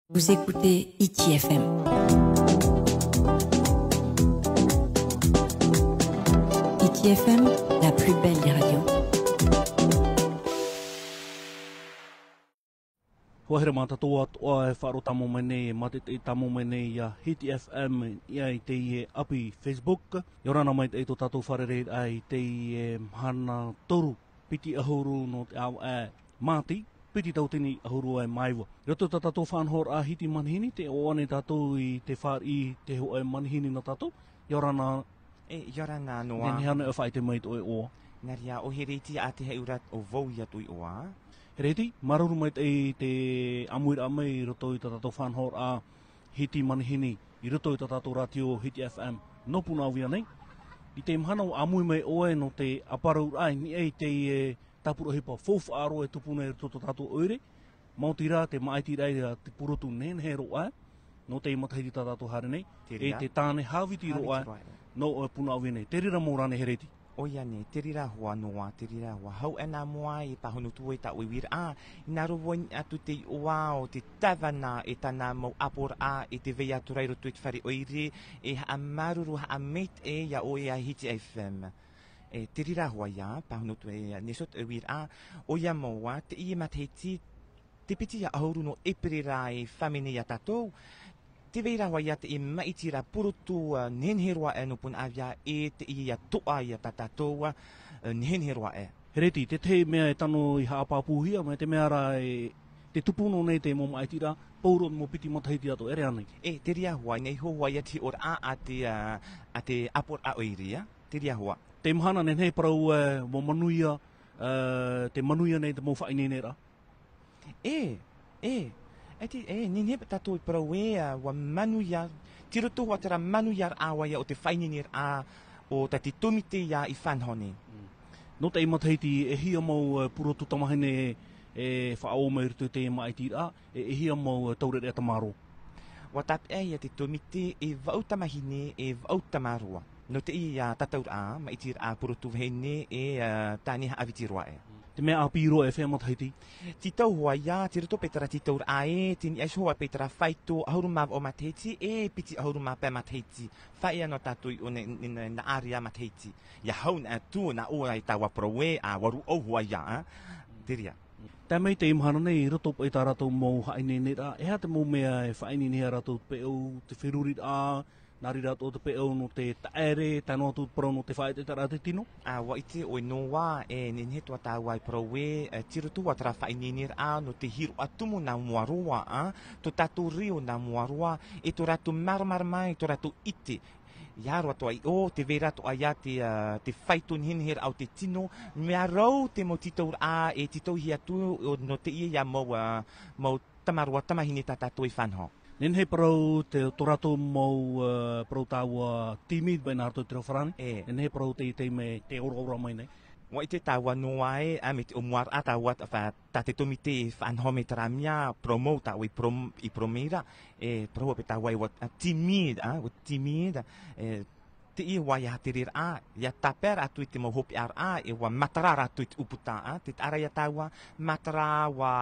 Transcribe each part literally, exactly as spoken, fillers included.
Vous écoutez Hiti F M. Hiti F M, la plus belle des radios. Hoa here mā tātou atoʻa e faʻaroʻo tāmau mai nei, e mātaʻitaʻi tāmau mai nei ia Hiti F M, ia i teie ʻapi Facebook. ʻIa ora na maitaʻi tō tātou fārereiraʻa i teie mahana toru, piti ʻahuru nō te ʻāvaʻe Māti, piti tauatini ʻahuru e mā iva. I roto i tā tātou faʻanahoraʻa Hiti Manihini, tē ʻoaʻoa nei tātou i te fāriʻi i te hōʻē manihini nō tātou. ʻIa ora na. E, ʻia ora na, Noa. Nehenehe ānei e faʻaʻite mai i tō ʻoe iʻoa? Nā reira, ʻo Hereti Atiheʻura ʻo vau ia tōʻu iʻoa. Hereti, māuruuru maitaʻi i te ʻāmuiraʻa mai i roto i tā tātou faʻanahoraʻa Hiti Manihini, i roto i tā tātou rātio Hiti F M nō Punaʻauia nei. I teie mahana ʻua ʻāmui mai ʻoe nō te ʻāparauraʻa i niʻa i teie tāpura ʻohipa faufaʻa roa e tupu nei i roto i tō tātou ʻoire. Maoti rā te māʻitiraʻa i te purotu nehenehe roa, nō teie matahiti tā tātou haere nei, Te e reira. te tāne hāviti Hāviti roa, roa. nō, e, Punaʻauia nei. Te reira mau rā nei, Hereti. ʻOia nei, te reira hoʻi, Noa, te reira hoʻi. Hau ʻana moa e pāhono atu ai tā ʻoe uiraʻa, ā, ʻia rave atu te iʻoa o te tāvana e tāna mau ʻāpoʻoraʻa e tē vai atu ra i roto i te fare ʻoire, e haʻamāuruuru, haʻamaitaʻi ia ʻoe ia Hiti F M. E, te reira hoʻi ïa, pāhono atu e, ā, Nesot e uiraʻa, ʻoia mau ā, teie matahiti, te piti ʻahuru nō ʻEperēra e fāmene ia tātou, tē vai ra hoʻi ïa teie māʻitiraʻa purotu, ā, nehenehe roa aʻe nō Punaʻauia e teie ʻia toʻa ia tā tātou, ā, nehenehe roa aʻe. Hereti, te tahi mea e tano i haʻapāpūhia, mai te mea ra e, tē tupu noa nei te mau māʻitiraʻa, pauroa mau piti matahiti atoʻa, ʻere ānei? E, te reira hoʻi, nehenehe hoʻi ïa te hiʻoraʻa a te, ā, a te ʻāpoʻoraʻa ʻoire, ā, te reira hoʻi. Te mahana nehenehe parau, e, ʻua manuia, e, tē manuia nei te mau faʻaineineraʻa. E, e, e te, e, nehenehe tātou e parau ē, ā, ʻua manuia, tei roto hoʻi terā manuiaraʻa ïa o te faʻaineineraʻa o tā te tōmite ïa i faʻanaho nei. Mm. Nō teie matahiti, e hia mau, e, purotu tamāhine e faʻaō mai i roto i te māʻitiraʻa, e, e hia mau, e, taureʻareʻa tamaroa? ʻUa tāpeʻa ïa te tōmite e vaʻu tamāhine, e vaʻu tamaroa. Nō teie tataʻuraʻa, māʻitiraʻa purotu vahine e, ā, tāne hāviti roa aʻe. Te mea ʻāpī roa e fea matahiti? Tītau hoʻi ïa, tei roto paʻi terā tītauraʻa ē, tei niʻa iho hoʻi paʻi terā faito ʻahuru mā vaʻu matahiti, e piti ʻahuru mā pae matahiti. Faʻaea noa tātou i ʻō nei, nei, nei, nā ʻārea matahiti. ʻIa hau na atu, nā ʻō ai taua parau ē, ā, ʻua rūʻau hoʻi ïa, ā. Te reira. Tae mai teie mahana nei, i roto paʻi i tā rātou mau faʻaineineraʻa, e aha te mau mea e faʻaineine ai rātou, te peʻau, te feruriraʻa, nā reira atoʻa te peʻau nō te taʻere, tae noa atu te parau nō te faʻaʻetaʻetaraʻa te tino? Ā, ʻua ʻite ʻoe Noa, e nehenehe atoʻa tāua e parau ē, e, tei roto hoʻi terā faʻaineineraʻa nō te hīroʻa tumu nā mua roa, ā, tō tātou reo nā mua roa, e tō rātou māramarama, e tō rātou ʻite. ʻIa roa atoʻa i ʻō, tē vai ra atoʻa ïa te, ā, te faito neheneheraʻa o te tino, mea rau te mau tītauraʻa e tītauhia atu, ō, nō teie ïa mau, ā, mau tamaroa tamāhine tā tātou i faʻanaho. Nehenehe parau te, tō rātou mau, ā, parau tāua timide, paʻi nā roto i te reo farāni. E. Nehenehe parau te, te mea tē oraora mai nei. ʻUa ʻite tāua Noa ē, ā, mai te ʻōmuaraʻa tāua, tā, tā te tōmite i faʻanaho mai terā mea, parau mau tāua i parau, i parau mai ra, e, parau paʻi tāua e ʻua, ā, timide, ā, ʻua timide, e, teie hoʻi ïa te reira, ā, ʻia tāpeʻa ra atu i te mau hopeʻaraʻa, e ʻua matara ra atu i te ʻūputa, ā, tē taʻa ra ïa tāua, matara, ʻua,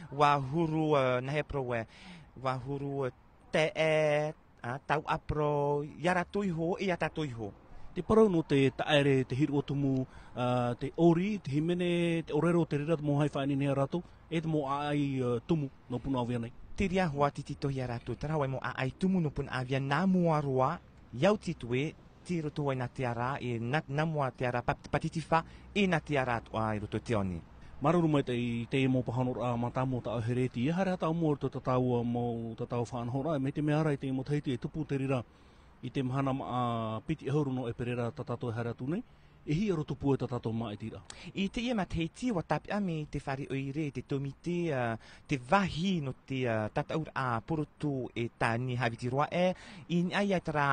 ʻua huru, ā, nāhea parau ē, ʻua huru, ā, teʻe, ā, tauʻaparau, ia rātou iho, e ia tātou iho. Te parau nō te taʻere, te hīroʻa tumu, ā, te ʻori, te hīmene, te ʻōrero, te reira te mau faʻaineine a rātou, e te mau ʻāʻai, ā, tumu nō Punaʻauia nei. Te reira hoʻi tē tītauhia rātou, terā hoʻi mau ʻāʻai tumu nō Punaʻauia nā mua roa, ʻia oti atu ē, tei roto hoʻi nā te ara, e nā, nā mua te ara pa-, Pātitifa, e nā te ara atoʻa i roto i te ao nei. Māuruuru maitaʻi i teie mau pāhonoraʻa mātāmua tā ʻoe Hereti, e haere ā tāua i roto i tā tāua mau, tā tāua faʻanahoraʻa, mai te mea ra i teie matahiti e tupu te reira i te mahana māʻa piti ʻahuru nō ʻEperēra tā tātou e haere atu nei, e hia roa tupu ai tā tātou māʻitiraʻa. I teie matahiti, ʻua tāpeʻa mai te fare ʻoire, te tōmite, ā, te vāhi nō te, ā, tataʻuraʻa purotu e tāne hāviti roa aʻe, i niʻa i terā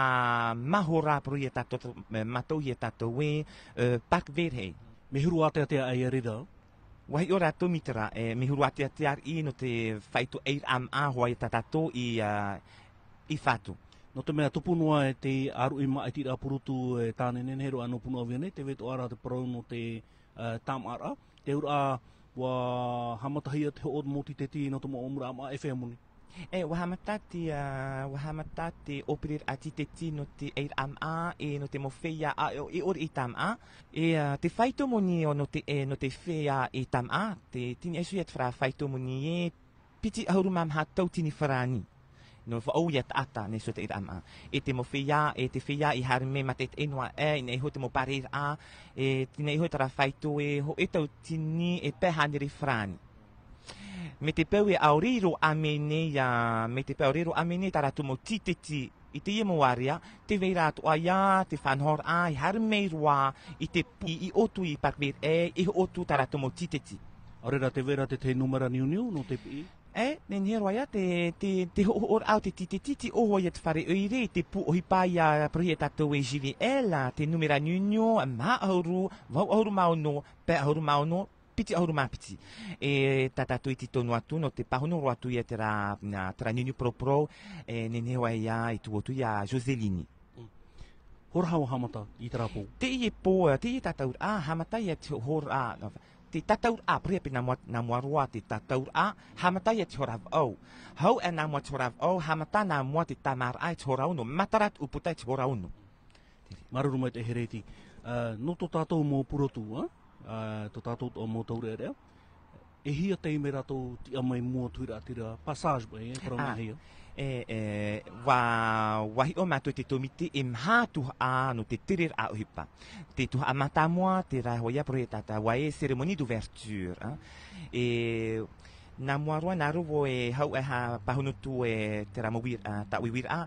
mahora parau ia tātou, ā, mātauhia e tātou ē, ā, Park Verhey. Mea huru āteatea ā ia reira? ʻUa hiʻo rātou mai terā, e, mea huru āteatea riʻi nō te faito ʻairaʻa māʻa hoʻi tā tātou i, ā, i Fatu. Nō te mea tupu noa e te ʻāruʻi māʻitiraʻa purotu e tāne nehenehe roa nō Punaʻauia nei, tē vai atoʻa ra te parau nō te, ā, tāmāʻaraʻa. Te auraʻa, ʻua haʻamatahia te hoʻo mau tīteti nō te mau ʻōmuaraʻa māʻa, e fea moni? E, ʻua haʻamata te, ā, ʻua haʻamata te ʻōpereraʻa tīteti nō te ʻairaʻa māʻa, e nō te mau feiā ʻāʻau e ʻore i tāmāʻa. E, ā, te faito moni ʻo nō te, e, nō te feiā i tāmāʻa, te tini iho ia te farāni faito moni e piti ʻahuru mā maha tauatini farāni. Nō vaʻu ia taʻata, nā iho te ʻairaʻa māʻa. E te mau feiā, e te feiā i haere mai mātaʻitaʻi noa aʻe, e nā iho te mau pārahiraʻa, e tini iho terā faito e hōʻē tauatini e pae hānere farāni. Mai te peu e ʻaore i roaʻa mai nei, ā, mai te peu e ʻaore i roaʻa mai nei tā rātou mau tīteti i teie mau area, tē vai ra atoʻa ia te faʻanahoraʻa, e haere mai roa i te pū, i ʻō atu i Parc Vert, e, e hoʻo atu tā rātou mau tīteti. ʻAore rā tē vai ra te, te nūmera niuniu nō te piʻi? E, nehenehe roa ia te, te, te hoʻohoʻoraʻa o te tīteti, tē ʻoaʻoa ia te fare ʻoire, te pū ʻohipa ia, parauhia e tātou e J V L, te nūmera niuniu, maha ʻahuru, vaʻu ʻahuru mā ono, pae ʻahuru mā ono, piti ʻahuru mā piti. E tā tātou i te tonu atu, nō te pāhono roa atu ia terā, nā, terā niuniu poroporō, e, nehenehe ʻoia i tuʻu atu ia Joseline. Mm. Hora ʻua haʻamata i terā pō? Teie pō, teie tatauraʻa, haʻamata ia te hora, nō, te tatauraʻa, parauhia paʻi nā mua, nā mua roa te tatauraʻa, haʻamata ia te hora vaʻu. Hau e nā mua te hora vaʻu, haʻamata nā mua te tāmāraʻa i te hora ono, matara te ʻūputa i te hora ono. Māuruuru maitaʻi Hereti. Ā, nō tō tātou mau purotu, ā? Ā, tō tātou atoʻa mau taureʻareʻa. E hia taime rātou tiʻa mai mua tuiraʻatira, passage, e, parau Ā, nā hea? e, e, ʻua, ʻua hiʻo mātou i te tōmite e maha tuhaʻa nō te tereraʻa ʻohipa. Te tuhaʻa mātāmua, terā hoʻi ia parauhia e tātou e cérémonie d'ouverture, ā? E, nā mua roa, nā roto e hau e ha-, pāhono atu e terā mau uira-, ā, tāʻu uiraʻa,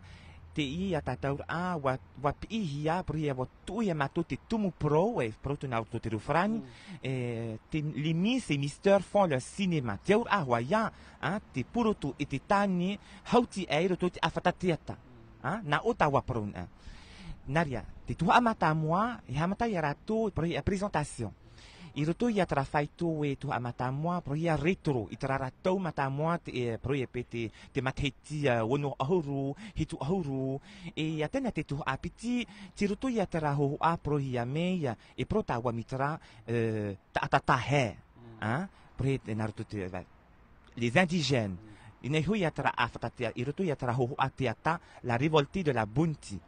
teie tatauraʻa, ʻua, ʻua piʻihia, parauhia ʻua tuʻu ia mātou te tumu parau, e parau atu nā roto te reo farāni, Mm. e, te, les Miss et Mister font le cinéma. Te auraʻa hoʻi ia, ā, te purotu e te tāne, hauti ai i roto i te ʻāfata teata. Ā, nā ʻō taua parau nā. Nā reira, te tuhaʻa mātāmua, e haʻamata ia rātou, e parauhia présentation. I roto ia terā faito e tuhaʻa mātāmua, parauhia rétro, i terā ra tau mātāmua, te, e, parauhia paʻi te, te matahiti, ā, ono ʻahuru, hitu ʻahuru, e ia tēnā te tuhaʻa piti, tei roto ia terā hōhoʻa, parauhia mai, ā, e parau taua mai terā, e, taʻata tahe, Mm. ā, parauhia nā roto te, va, les indigènes. Mm. I niʻa iho ia terā ʻāfata te-, i roto ia terā hōhoʻa teata, la révolte de la Bounty.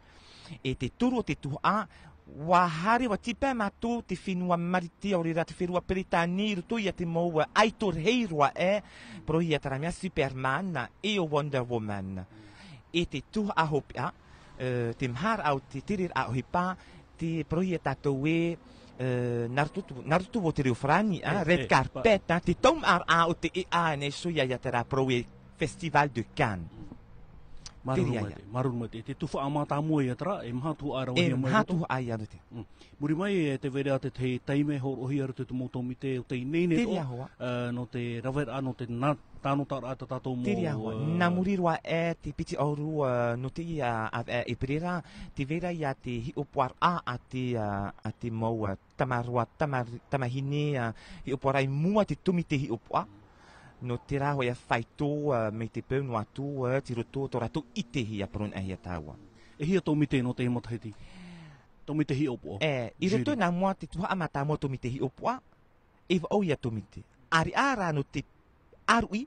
E te toru o te tuhaʻa, ʻua haere, ʻua tīpae mātou te fenua Marite, ʻaore rā te fenua Peretāne, i roto ia te mau, ā, ʻaito rahi roa aʻe, parauhia terā mea Superman, e ʻo Wonder Woman. E te tuhaʻa hopeʻa, e, te maharaʻa o te tereraʻa ʻohipa, te parauhia tātou e, e, nā roto atu, nā roto atu vau te reo farāni, ā, E, red e, carpet, pa- ā, te taumaraʻa o te ʻēʻa, nā iho ia, ia terā parau e Festival de Cannes. Māuruuru Terā ia. maitaʻi, māuruuru maitaʻi. Te tuhaʻa mātāmua ia terā, e maha tuhaʻa rā E ia mai maha roto. tuhaʻa ia roto. Mm. Muri mai, e tē vai ra te, te taime hōroʻahia i roto i te mau tōmite o tei nei nei Terā roa, hoʻi. e, nō te raveraʻa, nō te nā-, tānotaʻaraʻa tā tātou mau, Terā hoʻi. e, Nā muri roa aʻe te piti ʻahuru, e, nō teie, ā, ʻāvaʻe ʻēperēra, tē vai ra ia te hiʻopoʻaraʻa a te, ā, a te mau, ā, tamaroa, tama-, tamahine, ā, hiʻopoʻaraʻa i mua i te tōmite hiʻopoʻa. Nō terā hoʻi faito, ā, mai te peu noa atu, ā, tei roto tō rātou ʻitehia, parau nā hea tāua. E hia tōmite nō teie matahiti? Tōmite hiʻopoʻa. E, i roto Jury. nā mua te tuhaʻa mātāmua tōmite hiʻopoʻa, e vaʻu ia tōmite. ʻĀreʻa rā nō te ʻāruʻi,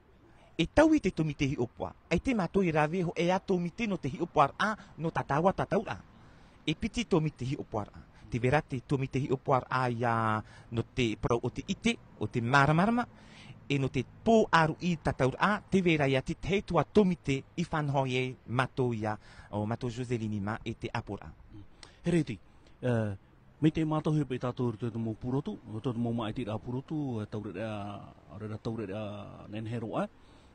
e taui te tōmite hiʻopoʻa. ʻAita mātou e rave hōʻē ā tōmite nō te hiʻopoʻaraʻa, nō tā tāua tatauraʻa. E piti tōmite hiʻopoʻaraʻa. Tē vai ra te tōmite hiʻopoʻaraʻa ia nō te parau o te ʻite, o te māramarama, e nō te pō ʻāruʻi tatauraʻa, tē vai ra ia te tahi atoʻa tōmite i faʻanaho ai mātou ia, ʻo mātou Joseline mā, e te ʻāpoʻoraʻa. Hereti, e, mai te mātauhia paʻi tātou i roto i te mau purotu, i roto i te mau māʻitiraʻa purotu, e taureʻareʻa, ʻaore rā taureʻareʻa nehenehe roa,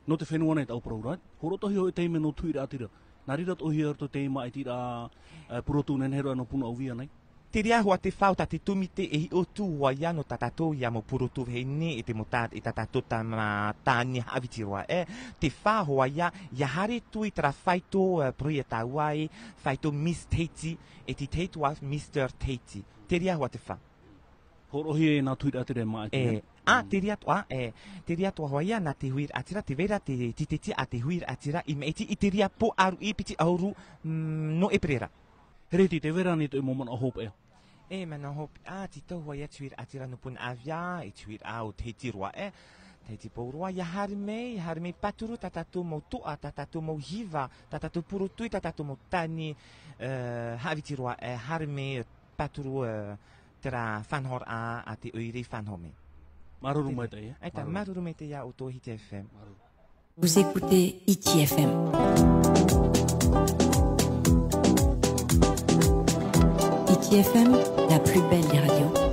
nō te fenua nei tāʻu parau ra, hōroʻahia hoʻi te taime nō tuiraʻatira. Nā reira atoʻahia i roto i te māʻitiraʻa, e, purotu nehenehe roa nō Punaʻauia nei. Terā hoʻi te fā o tā te tōmite e hiʻo atu hoʻi ia nō tā tātou ia mau purotu vahine e te mau tā, e tā tātou tama tāne haʻaviti roa, e, te fā hoʻi ia, ia haere atu i terā faito, e, parauhia tāua e, faito Miss Tahiti, e te tahi atoʻa Mister Tahiti. Terā hoʻi te fā. Hōroʻahia e nā tuiraʻatira e māʻiti E, nei. ā, Mm. terā atoʻa, e, terā atoʻa hoʻi ia nā te huiraʻatira, tē vai ra te tīteti a te huiraʻatira, i maʻiti i terā pō ʻāruʻi piti ʻahuru, mm, nō ʻēperēra. Hereti, tē vai ra ānei te mau manaʻo hopeʻa? E, manaʻo hopeʻa, ā, tītau hoʻi ia te huiraʻatira nō Punaʻauia, e te huiraʻa o Tahiti roa, e, E te pō roa, ia haere mai, ia haere mai pāturu tā tātou mau toʻa, tā tātou mau hiva, tā tātou purutui, tā tātou mau tani, e, haʻaviti roa, e haere mai, e, pāturu, e, terā faʻanahoraʻa a te ʻoire i faʻanaho mai. Māuruuru maitaʻi, e? ʻAita, māuruuru. Māuruuru maitaʻi iā ʻoutou Hiti F M. Māuruuru. Vous écoutez Hiti F M. Hiti F M, la plus belle des radios.